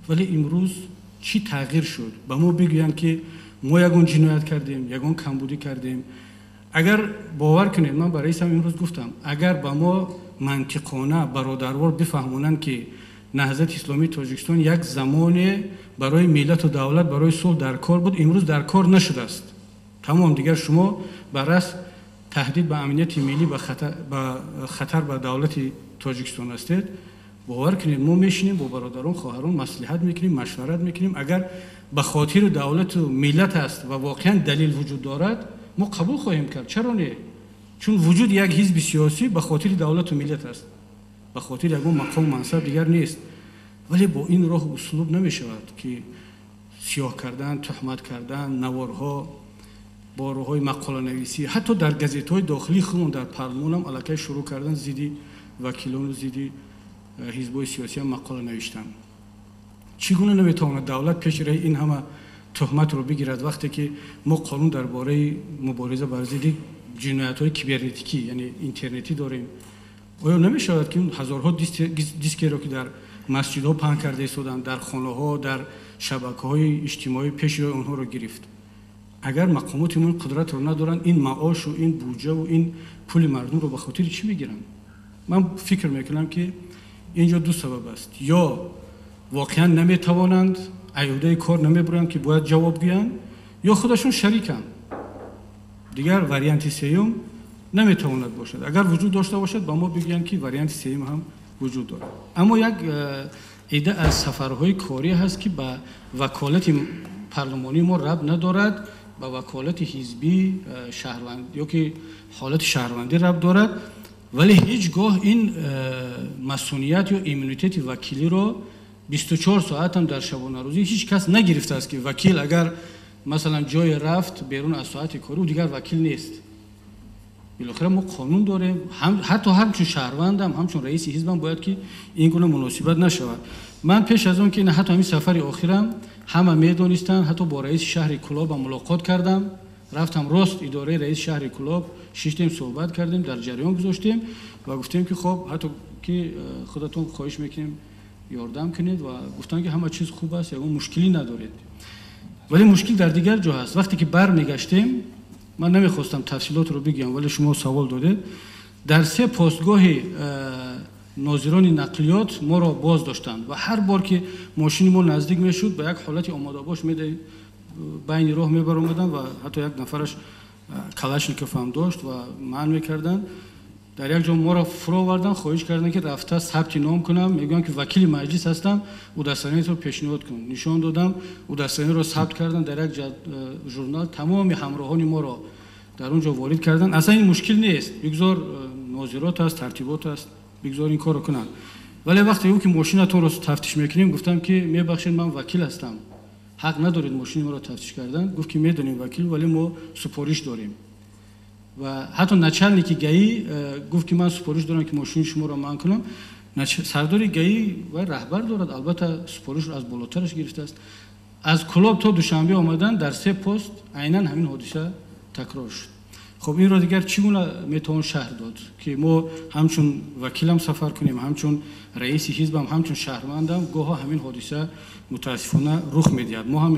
Вале имрӯз чӣ тағйир шуд? Ба мо бигӯянд, ки мо ягон ҷиноят кардем, ягон камбудӣ кардем. Агар бовар кунед, ман ба раисам имрӯз гуфтам, агар ба мо мантиқона бародарвор бифаҳмонанд, ки Наҳзати Исломии Тоҷикистон як замоне барои миллату давлат, барои сулҳ дар кор буд, имрӯз дар кор нашудааст. Тамом, дигар шумо бар рас таҳдид ба амнияти миллӣ, ба хатар ба давлати Тоҷикистон ҳастед. Бовар кунед, мо мешинем бо бародарон, хоҳарон маслиҳат мекунем, машварат мекунем. Агар ба хотири давлату миллат аст ва воқеан далел вуҷуд дорад, мо қабул хоҳем кард. Чаро не? Чун вуҷуди як ҳизби сиёсӣ ба хотири давлату миллат аст, ба хотири ягон мақому мансаб дигар нест. Вале бо ин роҳу услуб намешавад, ки сиёҳ кардан, туҳмат кардан, наворҳо бо роҳҳои мақоланависӣ, ҳатто дар газетҳои дохилии худмон, дар парлумонам аллакай шурӯъ кардан зидди вакилону зидди ҳизбҳои сиёсиам мақола навиштан. Чӣ гуна наметавонад давлат пеши раи ин ҳама туҳматро бигирад, вақте ки мо қонун дар бораи мубориза бар зидди ҷиноятҳои кибернетикӣ, яъне интернетӣ дорем? Оё намешавад, ки ҳазорҳо дискеро, ки дар масҷидҳо паҳн карда истоданд, дар хонаҳо, дар шабакаҳои иҷтимоӣ, пеши роҳи онҳоро гирифт? Агар мақомоти мо ин қудратро надоранд, ин маошу ин буҷаву ин пули мардумро ба хотири чӣ мегиранд? Ман фикр мекунам, ки инҷо ду сабаб аст: ё воқеан наметавонанд, айёдаи кор намебуранд, ки бояд ҷавоб гӯянд, ё худашон шариканд. Дигар варианти сеюм наметавонад бошад. Агар вуҷуд дошта бошад, ба мо бигӯянд, ки варианти сеюм ҳам вуҷуд дорад. Аммо як ида аз сафарҳои корӣ ҳаст, ки ба ваколати парлумонии мо рабт надорад, ба ваколати ҳизбӣ, шаҳрванд ё ки ҳолати шаҳрвандӣ рабт дорад, вале ҳеҷ гоҳ ин масуният ё иммунитети вакилиро 24 соатам дар шабонарӯзӣ ҳеҷ кас нагирифтааст, ки вакил агар масалан ҷое рафт берун аз соати корӣ, ӯ дигар вакил нест. Билохира мо қонун дорем, ҳатто ҳамчун шаҳрвандам, ҳамчун раиси ҳизбам бояд ки ин гуна муносибат нашавад. Ман пеш аз он ки ҳатто ҳамин сафари охирам ҳама медонистанд, ҳатто бо раиси шаҳри Кӯлобам мулоқот кардам, рафтам рост идораи раиси шаҳри Кӯлоб, шиштем, суҳбат кардем, дар ҷараён гузоштем ва гуфтем, ки хоб, ҳатто ки худатон хоҳиш мекунем, ёрдам кунед, ва гуфтанд, ки ҳама чиз хуб аст, ягон мушкилӣ надоред. Вале мушкил дар дигар ҷо ҳаст. Вақте ки бармегаштем, ман намехостам тафсилотро бигӯям, вале шумо савол додед, дар се постгоҳи нозирони нақлиёт моро боз доштанд ва ҳар бор ки мошини мо наздик мешуд, ба як ҳолати омодабош байни роҳ мебаромаданд ва ҳатто як нафараш Калашников ҳам дошт ва манъ мекарданд. Дар як ҷо моро фуроварданд, хоҳиш карданд, ки рафта сабти ном кунам. Мегӯям, ки вакили маҷлис ҳастам, удостоверениятро пешниҳод кун. Нишон додам, удостоверениро сабт карданд дар як журнал, тамоми ҳамроҳони моро дар он ҷо ворид карданд. Аслан ин мушкил нест, бигзор, нозирот аст, тартибот аст, бигзор ин корро кунанд. Вале вақте ӯ ки мошинатонро тафтиш мекунем, гуфтам, ки мебахшед, ман вакил ҳастам, ҳақ надоред мошини моро тафтиш кардан. Гуфт, ки медонем вакил, вале мо супориш дорем. Ва ҳатто начальники ГАИ гуфт, ки ман супориш дорам, ки мошини шуморо манъ кунам. Сардори ГАИ ва раҳбар дорад, албатта супоришро аз болотараш гирифтааст. Аз Кӯлоб то Душанбе омадан дар се пост айнан ҳамин ҳодиса такрор шуд. Хоб, инро дигар чӣ гуна метавон шарҳ дод, ки мо ҳамчун вакилам сафар кунем, ҳамчун раиси ҳизбам, ҳамчун шаҳрвандам, гоҳо ҳамин ҳодиса мутаассифона рух медиҳад. Мо ҳам